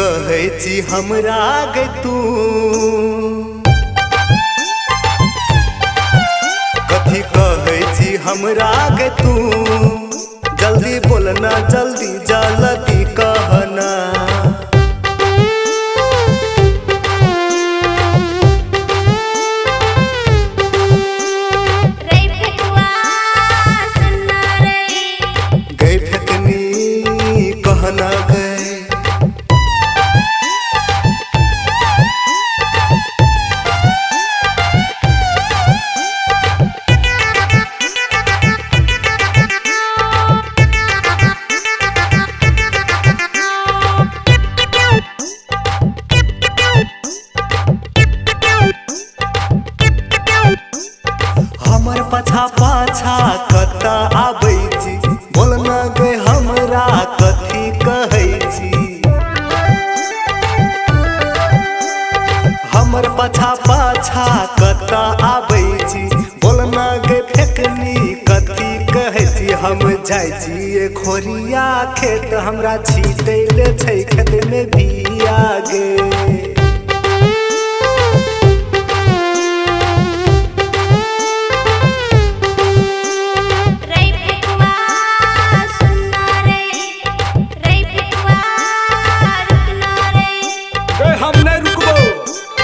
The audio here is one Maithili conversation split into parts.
कहै छी हमरा गे तू, कथी कहै छी हमरा गे तू, जल्दी बोलना जल्दी जल्दी कहना। गई फेकनी कहना गई, हमर पाछा पाछा कतऽ आबै छी, बोलना गे हमरा कथी कहै छी। हमर पाछा पाछा कतऽ आबै छी, बोलना गे फेकनी कथी कहै छी। हम जाइ छी खोरिया खेत, हमरा छीटै ले छै खेत में बिया गे। हम नहीं रुकबो,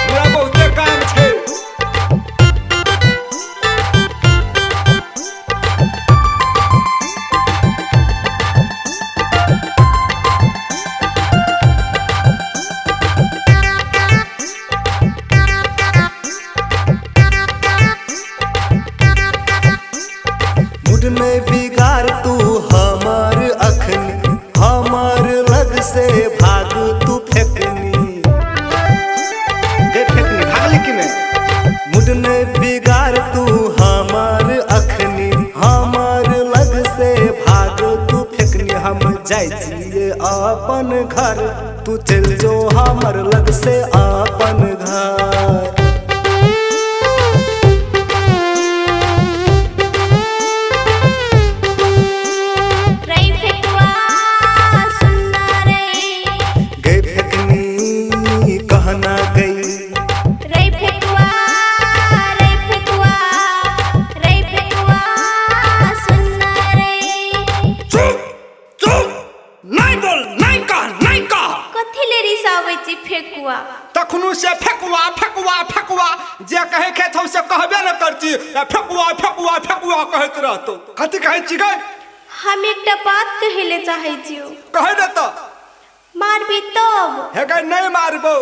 हमरा बहुते काम छै। मूड में बिगाड़ तू हमर अखनी, हमर लग से भाग तू फेकनी। फेकनी भागली कि नहीं? मूड में बिगाड़ तू हमर अखनी, हमर लग से भाग तू फेकनी। हम जाइ छियै अपन घर, तू चल जो हमर लग से अपन घर। गई फेकनी कहना गई, रे फेकुआ रे फेकुआ रे फेकुआ सुनना रे। चुप चुप, नहीं बोल, नहीं कह, नहीं कह। कथी ले रिसाबै छी फेकुआ? तखनु से फेकुआ फेकुआ फेकुआ जे कहे के छौ से कहबे न करची, फेकुआ फेकुआ फेकुआ कहैत रहतो। कथी कहै छी गे? हम एकटा बात कहै ले चाहै छियौ। कहै न त। मारबी तब? हे गे नहीं मारबो।